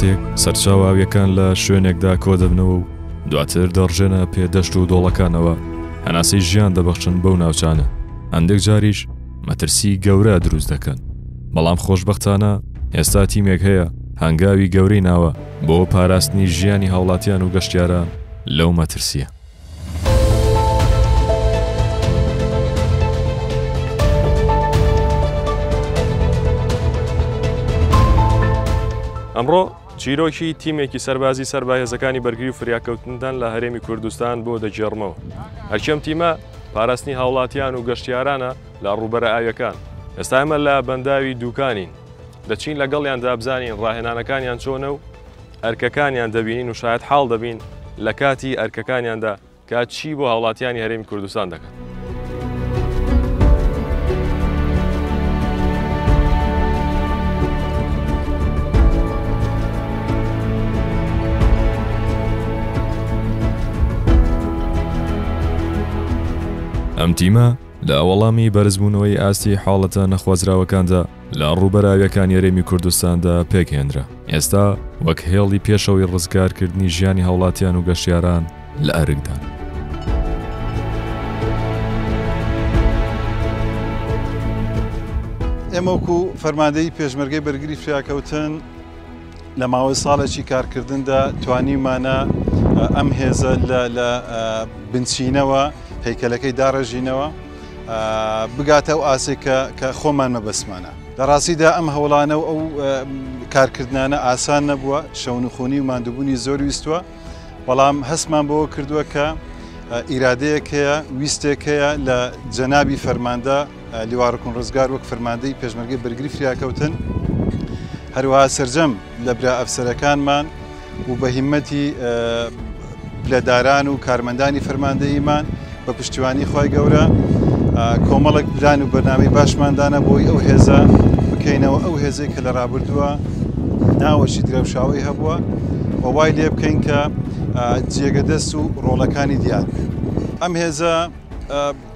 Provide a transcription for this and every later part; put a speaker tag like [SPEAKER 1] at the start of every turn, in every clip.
[SPEAKER 1] کاتێک سەرچاوە ئاوییەکان لە شوێنێکدا کۆدەبنەوە و دواتر دەڕژێنە پێ دەشت و دۆڵەکانەوە، هەناسەی ژیان دەبەخشن بەو ناوچانە، هەندێک جاریش مەترسی گەورە دروست دەکەن، بەڵام خۆشبەختانە ئێستا تیمێک هەیە هەنگاوی گەورەی ناوە بۆ پاراستنی ژیانی هاوڵاتیان و گەشتیاران لەو مەترسییە. ئەمڕۆ چیرۆکی تیمێکی سەربازی سەر بە هێزەکانی بەرگری و فریاکەوتنتان لە هەرێمی کوردستان بۆ دەگێڕمەوە. ئەرکی ئەم تیمە پاراستنی هاوڵاتیان و گەشتیارانە لە ڕووبەرە ئاویەکان. ئێستا ئێمە لە بەنداوی دوکانین. دەچین لەگەڵیاندا بزانین ڕاهێنانەکانیان چۆنە و ئەرکەکانیان دەبینین و شایەت حاڵ دەبین لە کاتی ئەرکەکانیاندا کە چی بۆ هاوڵاتیانی هەرێمی کوردستان دەکەن. ئەم تیمە لە وەڵامی بەرزبوونەوەی ئاستی حاڵەتە نەخوازراوەکاندا لە ڕووبەرە ئاویەکانی هەرێمی کوردستاندا پێکهێنرا، ئێستا وەک هێڵی پێشەوەی ڕزگارکردنی ژیانی هاوڵاتیان و گەشتیاران لە ئەرکدان.
[SPEAKER 2] ئێمە وەکو فەرماندەیی پێشمەرگەی بەرگری فریاکەوتن لە ماوەی ساڵێکی کارکردندا توانیومانە ئەم هێزە لە بنچینەوە هەیکەلەکەی داڕێژینەوە بگاتە ئەو ئاسێک کە خۆمان مەبەستمانە. لە ڕاستیدا ئەم هەوڵانە و ئەو کارکردنانە ئاسان نەبووە، شەونخونی و ماندووبوونی زۆر ویستووە، بەڵام هەستمان بەوە کردووە کە ئیرادەیەک هەیە، ویستێک هەیە لە جەنابی فەرماندە لیوا ڕکن ڕزگار وەک فەرماندەی پێشمەرگەی بەرگری فریاکەوتن، هەروەها سەرجەم لە برا ئەفسەرەکانمان و بە هیمەتی پلەداران و کارمەندانی فەرماندەییمان بە پشتیوانی خوای گەورە کۆمەڵێک پلان و بەرنامەی باشمان دانا بۆی ئەو هێزە بکەینەوە ئەو هێزەی کە لە ڕابردووە ناوەشی درەوشاوەی هەبووە و وای لێ بکەین کە جێگە دەست و ڕۆڵەکانی دیار بێت. ئەم هێزە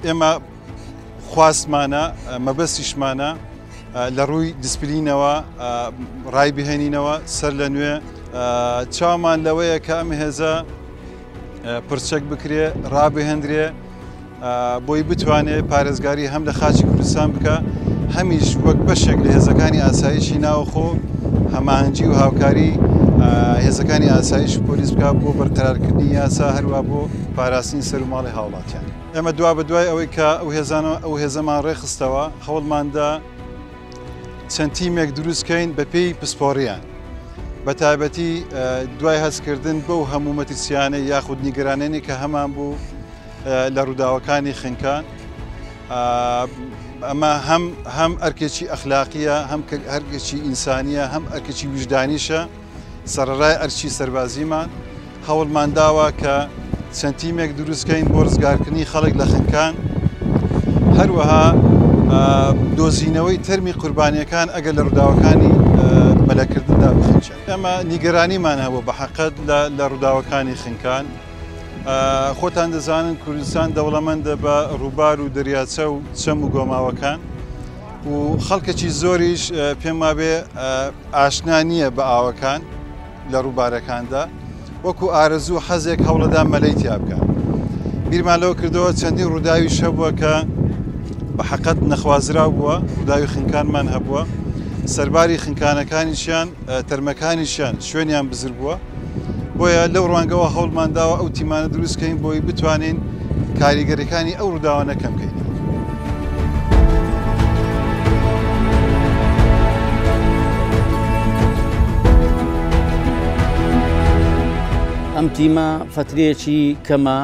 [SPEAKER 2] ئێمە خواستمانە مەبەستیشمانە لە ڕووی دیسپلینەوە ڕای بهێنینەوە سەر لە نوێ چاومان لەوەیە کە ئەم هێزە پرچەک بکرێ ڕابهێندرێ بۆی بتوانێ پارێزگاری هەم لە خاچی کوردستان بکە هەمیش وەک بەشێک لە هێزەکانی ئاسایشی ناوخۆ هەماهەنگی و هاوکاری هێزەکانی ئاسایش و پۆلیس بکە بۆ بەرقەرارکردنی یاسا هەروە بۆ پاراستنی سەر و ماڵی هاوڵاتیان. ئێمە دوا بە دوای ئەوەی کە ئەو هێزانە ئەو هێزەمان ڕێکخستەوە هەوڵماندا چەند تیمێک دروست کەین بە پێی پسپۆڕیان بە تایبەتی دوای هەستکردن بەو هەموو مەترسیانە یاخود نیگەرانێنی کە هەمان بوو لە ڕووداوەکانی خنکان ئەمە هەم هەم ئەرکێکی ئەخلاقیە هەم هەرگێکی ئینسانیە هەم ئەرکێکی ویژدانیشە سەرەڕای ئەرکی سەربازیمان، هەوڵمان داوە کە چەند تیمێک دروست کەین بۆ ڕزگارکردنی خەڵک لە خنکان، هەروەها دۆزینەوەی تەرمی قوربانیەکان ئەگەر لە ڕووداوەکانی مەلەکردندا بخنچن. ئێمە نیگەرانیمان هەبوو بە حەقەت لە ڕووداوەکانی خنکان. خۆتان دەزانن کوردستان دەوڵەمەندە بە ڕووبار و دەریاچە و چەم و گۆماوەکان و خەڵکێکی زۆریش پێم وابێ ئاشنا نییە بە ئاوەکان لە ڕووبارەکاندا، وەکو ئارەزوو و حەزێک هەوڵەدا مەلەی تیا بکات. بیرمان لەوە کردەوە چەندین ڕووداویش هەبووە کە بە حەقەت نەخوازراو بووە، ڕووداوی خنکانمان هەبووە، سەرباری خنکانەکانیشیان تەرمەکانیشیان شوێنیان بزر بووە. بۆیە لەو ڕوانگەوە هەوڵمان داوە ئەو تیمانە دروست کەین بۆی بتوانین کاریگەریەکانی ئەو ڕووداوانە کەم کەینەوە.
[SPEAKER 3] ئەم تیمە فەترەیەکی کەمە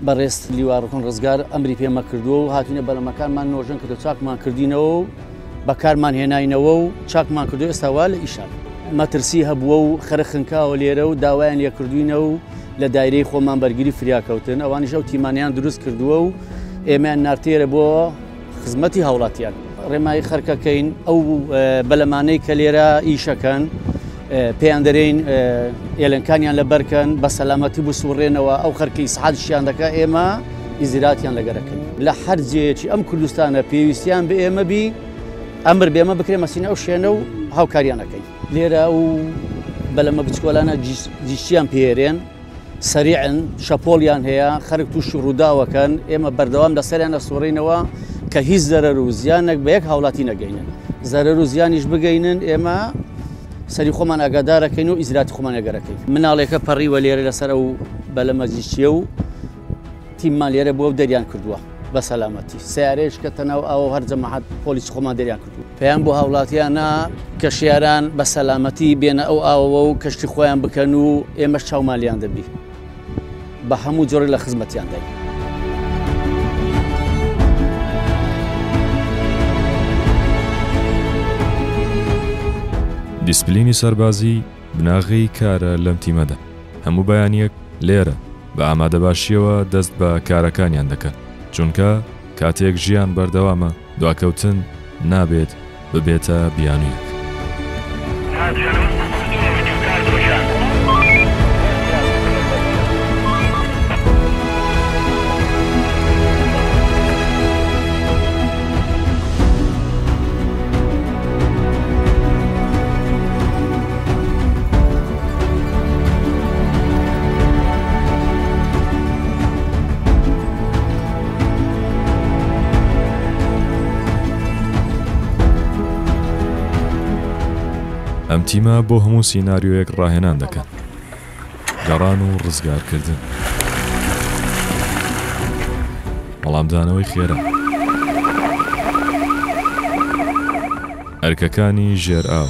[SPEAKER 3] بەڕێز لیوا ڕکن ڕزگار ئەمری پێمە کردووە و هاتوینە بەلەمەکانمان نۆژەن کردو چاکمان کردینەوە و بەکارمان هێناینەوە و چاکمان کردو ئێستا وا لە ئیشان مەترسی هەبووە و خەرە خنکاوە لێرە و داوایان لێکردوینە و لە دایرەی خۆمان بەرگری فریاکەوتن ئەوانیش ئەو تیمانیان دروست کردووە و ئێمەیان نارتێرە بۆ خزمەتی هاوڵاتیان. ڕێمایی خەرکەکەین ئەو بەلەمانەی کە لێرە ئیشەکەن پێیان دەرێین ئێلەنکانیان لەبەرکەن بە سەلامەتی بسوڕێنەوە ئەو خەرکەی سعادشیان دەکە ئێمە ئیزراتیان لەگەرەکەین لە هەر جێیەکی ئەم کوردستانە پێویستیان بە ئێمە بی ئەمر بێمە بکرێ مەسینە ئەو شوێنە و هاوکاریان ئەکەین لێرە و بەلەمە بچکۆلانە جیشتیان پێرێن سەریعن شەپۆڵیان هەیە خەرک تووشی ڕووداوەکەن ئێمە بەردەوام لەسەریان ئەسوڕینەوە کە هیچ زەرەر و زیانێک بە یەک هاوڵاتی نەگەینن زەرەر و زیانیش بگەینن ئێمە سەری خۆمان ئاگادارەکەین و ئیزراتی خۆمان ئەگەرەکەین مناڵێکە پەڕیوە لێرە لەسەر ئەو بەلەمە جیشتیە و تیممان لێرە بووە و دەریان کردووە بە سەلامەتی سیارەیەش کە تەناو ئاوە هەر جەماعەت پۆلیس خۆمان دەریان کردووە پەیام بۆ هاوڵاتیانە کەشیاران بە سەلامەتی بێنە ئەو ئاوەوە و کەشتی خۆیان بکەن و ئێمەش چاومان لیان دەبی بە هەموو جۆرێک لە خزمەتیان دەین.
[SPEAKER 1] دیسپلینی سەربازی بناغەی کارە لەم تیمەدا، هەموو بەیانییەک لێرە بە ئامادەباشییەوە دەست بە کارەکانیان دەکەن، چونکە کاتێک ژیان بەردەوامە، دواکەوتن نابێت ببێتە بیانوویەک. ئەم تیمە بۆ هەموو سیناریۆیەک ڕاهێنان دەکەن، گەڕان و ڕزگارکردن، وەڵامدانەوەی خێرا، ئەرکەکانی ژێر ئاو.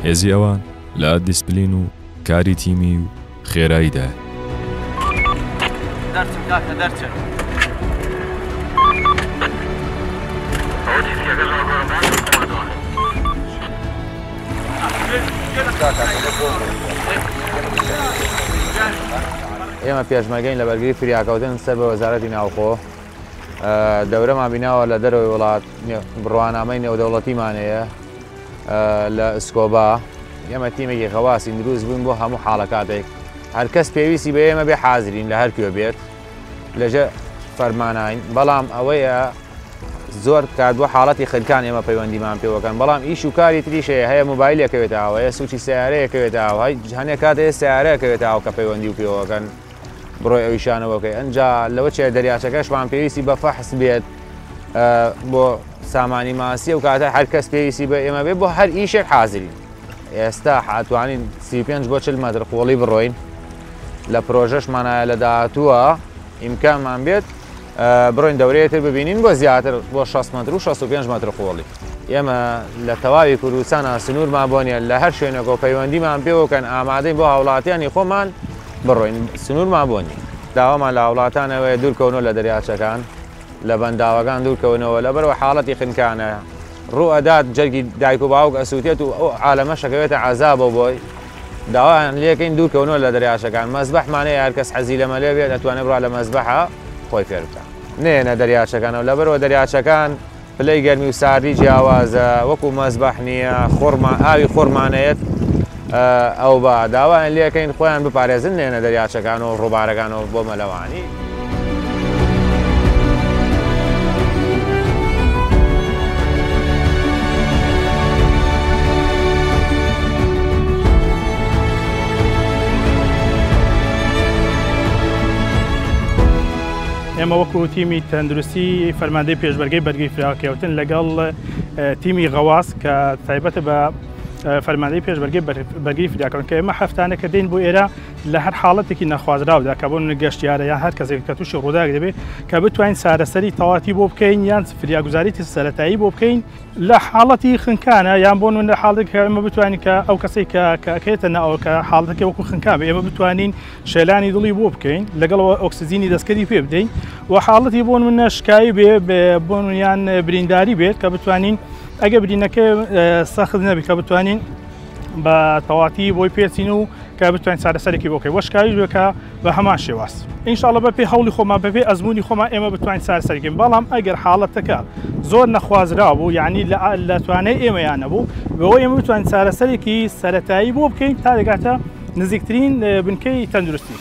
[SPEAKER 1] هێزی ئەوان لە دیسپلین و کاری تیمی و خێراییدایە.
[SPEAKER 3] دەرچن کاکە دەرچن.
[SPEAKER 4] ئێمە پێشمەرگەین لە بەرگری فریاکەوتن سەر بە وەزارەتی ناوخۆ دەورەمان بیناوە لە دەرەوەی وڵات بڕوانامەی نێودەوڵەتیمان هەیە لە ئسکۆبا ئێمە تیمێکی غەواسین دروست بووین بۆ هەموو حاڵەکاتێک هەرکەس پێویستی بە ئێمە بێ حازرین لە هەر کوێ بێت لەژێر فەرماناین بەڵام ئەوەیە زۆر کات بۆ حاڵەتی خنکان ئێمە پەیوەندیمان پێوەکەن بەڵام ئیش و کاری تریش هەیە هەیە مۆبایل کەوێتە ئاو هەیە سوچی سیارەیە کەوێتە ئاو هەی هەنێک کات هەیە سیارە کەوێتە ئاو کە پەیوەندی و پێوەکەن بڕۆی ئەویشانەوەکەی ئەنجا لەوە چێ دەریاچەکەشمان پێویستی بە فەحس بێت بۆ سامانی ماسی و کاتە هەر کەس پێویستی بە ئێمە بێ بۆ هەر ئیشێک حازرین ئێستا حاتوانین 35 بۆ 40 مەتر قوڵی بڕۆین لە پرۆژەشمانایە لە داهاتووە ئیمکانمان بێت بڕۆین دەورەیە تر ببینین بۆ زیاتر بۆ 60 مەتر و 65 مەتر قوڵی. ئێمە لە تەواوی کوردستانا سنوورمان بۆ نییە، لە هەر شوێنێکەوە پەیوەندیمان پێوەکەن ئامادەین بۆ هاوڵاتیانی خۆمان بڕۆین، سنوورمان بۆ نییە. داوامان لە هاوڵاتان ئەوەیە دوورکەونەوە لە دەریاچەکان، لە بەنداوەکان دوورکەونەوە، لەبەرئەوە حاڵەتی خنکانە ڕوو ئەدات جەرگی دایک و باوک ئەسووتێت و ئەو عالەمەش ئەکەوێتە عەزابەوە بۆی. داوایان لێکەین دوورکەونەوە لە دەریاچەکان مەزبەحمان هەیە هەرکەس حەزی لە مەلێ بێت ئەتوانێت بڕا لە مەزبەحا خۆی فێر بکا نەیەنە دەریاچەکانەوە لەبەرئەوە دەریاچەکان پلەی گەرمی و ساردی جیاوازە وەکو مەزبەح نییە خۆرما ئاوی خۆرمانەیەت ئەو بە داوایان لێکەین خۆیان بپارێزن نێنە دەریاچەکان و ڕووبارەکانەوە بۆ مەلەوانی.
[SPEAKER 5] ئێمە وەکو تیمی تەندروستی فەرماندەی پێشمەرگەی بەرگری فراکەوتن لەگەڵ تیمی غەواس کە تایبەتە بە فەرماندەی پێشمەرگەی بەرگری فریاکەوتن کە ئێمە هەفتانە کە دێین بۆ ئێرە لە هەر حاڵەتێکی نەخوازراودا کە بۆ گەشتیارە یان هەر کەسێک کە تووشی ڕووداوێک دەبێت کە بتوانین چارەسەری تەواتی بۆ بکەین یان فریاگوزاری سەرەتایی بۆ بکەین لە حاڵەتی خنکانە یان بۆ نمونە حاڵێک کە ئێمە بتوانین کە ئەو کەسێک کە کەکەێتە ناوە کە حاڵەتەکە وەکو خنکان بێ ئێمە بتوانین شێلانی دڵی بۆ بکەین لەگەڵەوە ئۆکسجینی دەستکردی پێ بدەین و حاڵەتی بۆ نمونە شکایی بێ بۆ یان برینداری بێت کە بتوانین ئەگە برینەکە سەخت نەبێت کە بتوانین بە تەواتی بۆی پێچین و کە بتوانین چارەسەرێکی بۆ بکەین وەشکاویش بێت کە بە هەمان شێواز ئینشاءاللە بەپێی هەوڵی خۆمان بەپێی ئەزموونی خۆمان ئێمە بتوانین چارەسەری بکەین بەڵام ئەگەر حاڵەتەکە زۆر نەخوازراو بوو یعنی لە توانای ئێمەیان نەبوو بەوە ئێمە بتوانین چارەسەرێکی سەرەتایی بۆ بکەین تا دەگاتە نزیکترین بنکەی تەندروستی.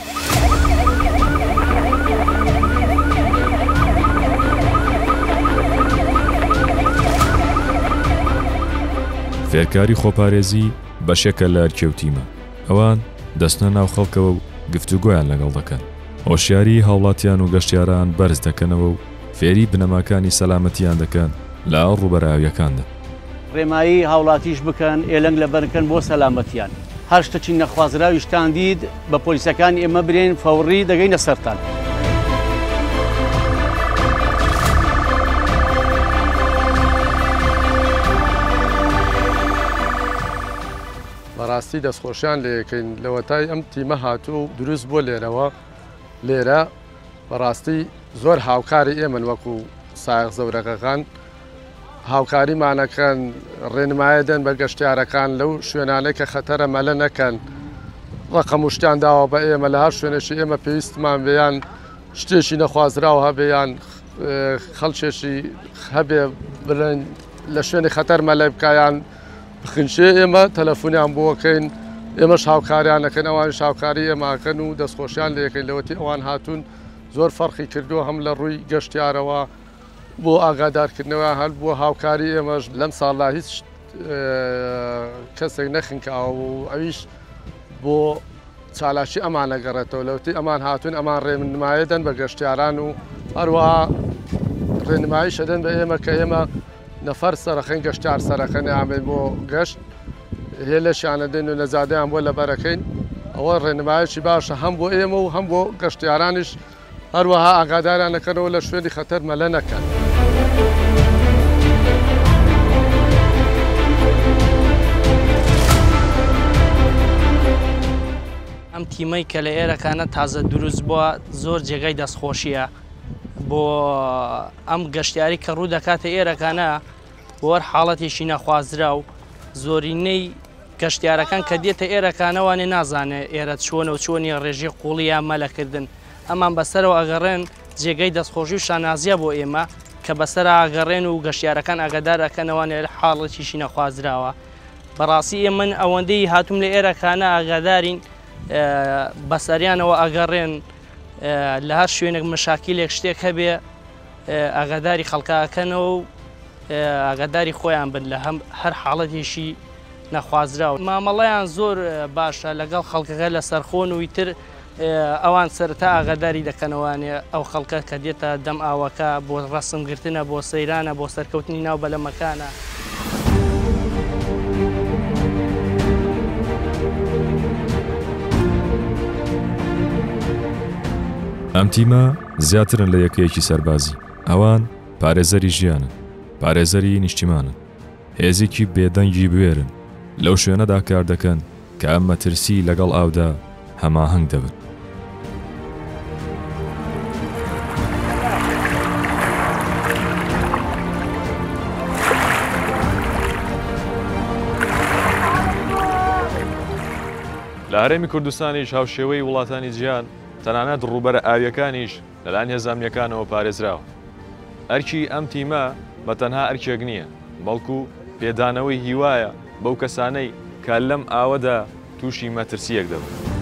[SPEAKER 1] فێرکاری خۆپارێزی بەشێکە لە ئەرکی ئەو تیمە. ئەوان دەچنە ناو خەڵکەوە و گفتوگۆیان لەگەڵ دەکەن. هۆشیاریی هاوڵاتیان و گەشتیاران بەرز دەکەنەوە و فێری بنەماکانی سەلامەتییان دەکەن لە ڕووبەرە ئاوییەکاندا.
[SPEAKER 3] ڕێمایی هاوڵاتیش بکەن، ئێلەنگ لەبەر کەن بۆ سەلامەتیان. هەر شتەکی نەخوازراویشتان دیت بە پۆلیسەکانی ئێمە برێن فەوڕی دەگەینە سەرتان.
[SPEAKER 6] بەڕاستی دەستخۆشیان لێکەین لەوەتای ئەم تیمە هاتووە و دروست بووە لێرەوە لێرە بەڕاستی زۆر هاوکاری ئێمەن وەکو سایەق زەورەقەکان هاوکاریمانەکەن ڕێنمایە دەن بە گەشتیارەکان لەو شوێنانەی کە خەتەرە مەلە نەکەن ڕقم و شتیان داوە بە ئێمە لە هەر شوێنێکی ئێمە پێویستمان بێیان شتێکی نەخوازراو هەبێ یان خەڵکێکی هەبێ بڵێن لە شوێنی خەتەر مەلە بکایان بخنچێ ئێمە تەلەفۆنیان بۆکەین ئێمەش هاوکاریان ئەکەین ئەوانیش هاوکاری ئێمە ئەکەن و دەستخۆشیان لێکەین لەوەتی ئەوان هاتوون زۆر فەرقی کردووە هەم لە ڕووی گەشتیارەوە بۆ ئاگادارکردنەوە هەر بۆ هاوکاری ئێمەش لەم ساڵدا هیچ کەسێک نەخنکاوە و ئەویش بۆ چالاکی ئەمان ئەگەڕێتەوە لەوەتی ئەمان هاتوون ئەمان ڕێنمایە دەن بە گەشتیاران و هەروەها ڕێنماییش ئەدەن بە ئێمە کە ئێمە نەفەر سەرەخەین گەشتیار سەرەخەن یان بێن بۆ گەشت هێلەشیان ئەدەین و نەزادەیان بۆ لەبەرەکەین ئەوە ڕێنمایەکی باشە هەم بۆ ئێمە و هەم بۆ گەشتیارانیش هەروەها ئاگاداریان دەکەنەوە لە شوێنی خەتەر مەلە نەکەن.
[SPEAKER 7] ئەم تیمەی کە لە ئێرەکانە تازە دروست بووە زۆر جێگای دەستخۆشیە بۆ ئەم گەشتیاری کە ڕوو دەکاتە ئێرەکانە بۆ هەر حاڵەتێکی نەخوازراو زۆرینەی گەشتیارەکان کە دێتە ئێرەکانەوانێ نازانێ ئێرە چۆنە و چۆنیە ڕێژەی قوڵی یا مەلەکردن ئەمان بەسەرەوە ئەگەڕێن جێگەی دەستخۆشی و شانازیە بۆ ئێمە کە بەسەرا ئەگەڕێن و گەشتیارەکان ئاگادار ئەکەنەوانێ حاڵەتیشی نەخوازراوە بەڕاستی ئێ من ئەوەندەی هاتووم لە ئێرەکانە ئاگادارین بەسەریانەوە ئەگەڕێن لە هەر شوێنێک مەشاکیلێک شتێک هەبێ ئاگاداری خەڵکەکەنەوە و ئاگاداری خۆیان بن لە هەم هەر حاڵەتێکی نەخوازراو. مامەڵەیان زۆر باشە لەگەڵ خەڵکەکە لەسەرخۆن و ئیتر ئەوان سەرەتا ئاگاداری دەکەنەوانێ ئەو خەڵکە کە دێتە دەم ئاوەکە بۆ ڕەسم گرتنە بۆ سەیرانە بۆ سەرکەوتنی ناو بەلەمەکانە.
[SPEAKER 1] ئەم تیمە زیاترن لە یەکەیەکی سەربازی، ئەوان پارێزەری ژیانن، پارێزەری نیشتیمانن، هێزێکی بێدەنگی بوێرن، لەو شوێنەدا کار دەکەن کە مەترسی لەگەڵ ئاودا هەماهەنگ دەبن. لە هەرێمی کوردستانیش هاوشێوەی وڵاتانی جیهان، تەنانەت ڕووبەرە ئاوییەکانیش لەلایەن هێزە ئەمنییەکانەوە پارێزراوە. ئەرکی ئەم تیمە بە تەنها ئەرکێک نییە، بەڵکو پێدانەوەی هیوایە بەو کەسانەی کە لەم ئاوەدا تووشی مەترسییەک دەبن.